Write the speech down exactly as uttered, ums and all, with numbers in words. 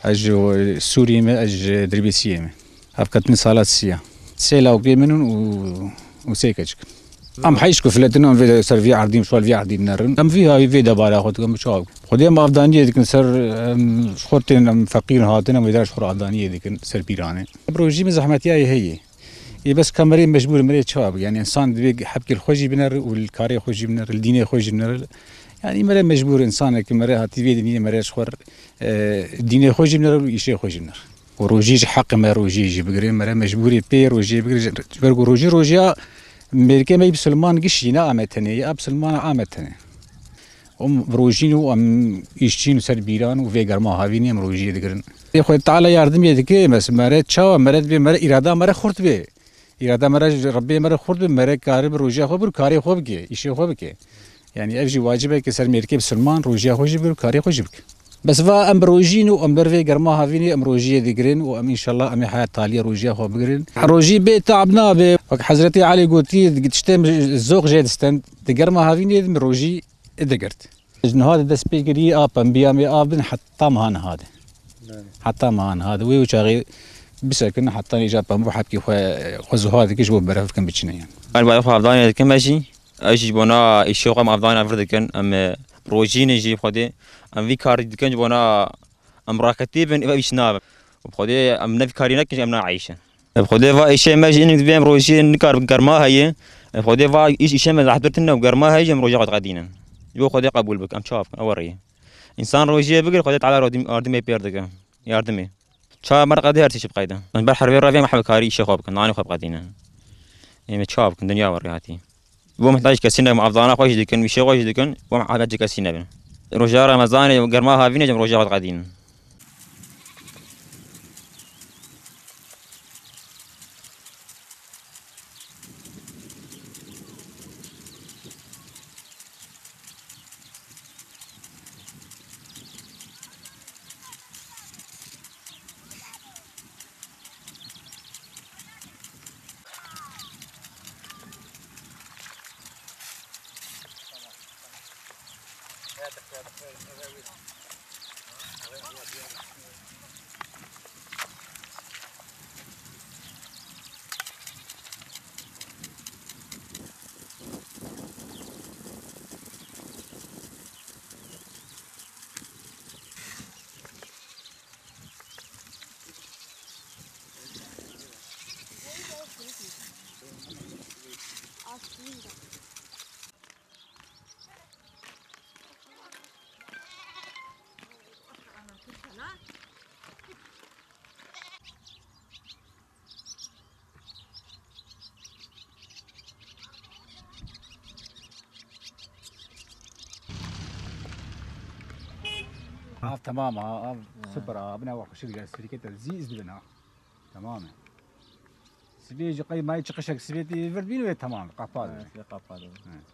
Ez ji Sûriyê me, ez ji Dirbêsiyê me. Ev ketin sala sisiya. Sê lawkê min in û, û sê keçik. Em heyş ku filetin em vê ser vî erdî, em şwal vî erdî nerin. Em vî havî vê debara xwe dikin, bi çawa? Xwedê em avdaniyê dikin ser, em, ji xwe tên em feqîr hatin, em wê der ji xwe avdaniyê dikin ser pîranê. Bi rojî min zehmetiyayê heye. Ê bes ka merê mecbûr merê çawa bike? Yani insan divê hepkê li xwe jî binere û li karê xwe jî binere, li dînê xwe jî binere. Yani mere mecbûr insanekî mere hatî vê dinyê mere ji xwe, e, dînê xwe jî binere û îşê xwe jî binere. Û rojî ji heqê me rojiyê jî bigire, mere mecbûrê pê rojiyê bigire. Ji ber ku rojî rojiya mêrikê me yî bisilman gişî ne ame tenê, ya bisilman ame tenê. Em rojîn û em îşçîn û ser bîran û vê germa havînê em rojiyê digirin. Ê Xwedê Teala yardimê dike, mes-, mere çawa, mere dibê, mere îrada mere xurt bê. Îrada mere ji Rebbê mere xurt bê, mere kare bi rojiya xwe bir, karê xwe bike, îşê xwe bike. Yani ev jî wacib e ki ser mêrikê bisilman rojiya xwe jî bir, karê xwe jî bike. Bes va em bi rojîn û em ber vê germa havînê em rojiyê digirin û em înşallah em ê heya taliyê rojiya xwe bigirin. Rojî bê tab nabe. Wek Hezretî Elî gotî, tiştê min zoq jê distin. Di germa havînê min rojî digirt. Ji niha de dest pê kirî a pembiya me av din heta meha niha de. Belê. Heta meha niha de. Wê û çaxê bisekin heta nêja pembû hepkî xwe, xwe zuha dike ji bo berev bikin biçine yan. Em bayê xwe avdanê dikin me jî. Ez jî ji bona îşê xwe em avdanê vir dikin. Em, e, rojî ne jî Xwedê. Em vî karî dikin ji bona em raketî bin, eva îş nabe. Û Xwedê em ne vî karî nekin, em naeyşin. Bi Xwedê va îşê me jî hinek divê em rojiyê nikar bi germa heye. Bi Xwedê va îş, îşê me zehmet tune û germa heye jî em roja xwe diqedînin. Ji bo Xwedê qebûl bik, em çawa bikin, ew rê ye. Însan rojiyê bigir, Xwedê Teala yardim-, yardimê pêr dike. Yardimê. Çawa me qedî her tişt biqeyde. Em ber hervê re vê em hebe karî îşê xwe bikin, nanê xwe biqedînin. Ê me çawa bikin, dinya we rê hatî. Bo mihtac kesî nebin, avdana xwe jî dikin, îşê xwe jî dikin, bo mihtac kesî nebin. Roja Remezanê germa havînê jî em roja xwe diqedînin. Av tamam ha, av süper ha. Bine bak, şu güzel sirkete zîz dibin ha. Tamam. Sibê jî qey mayê çıkışek sibê tê vir bîn ve tamam, qapa dibin. Evet, qapa dibin. Evet.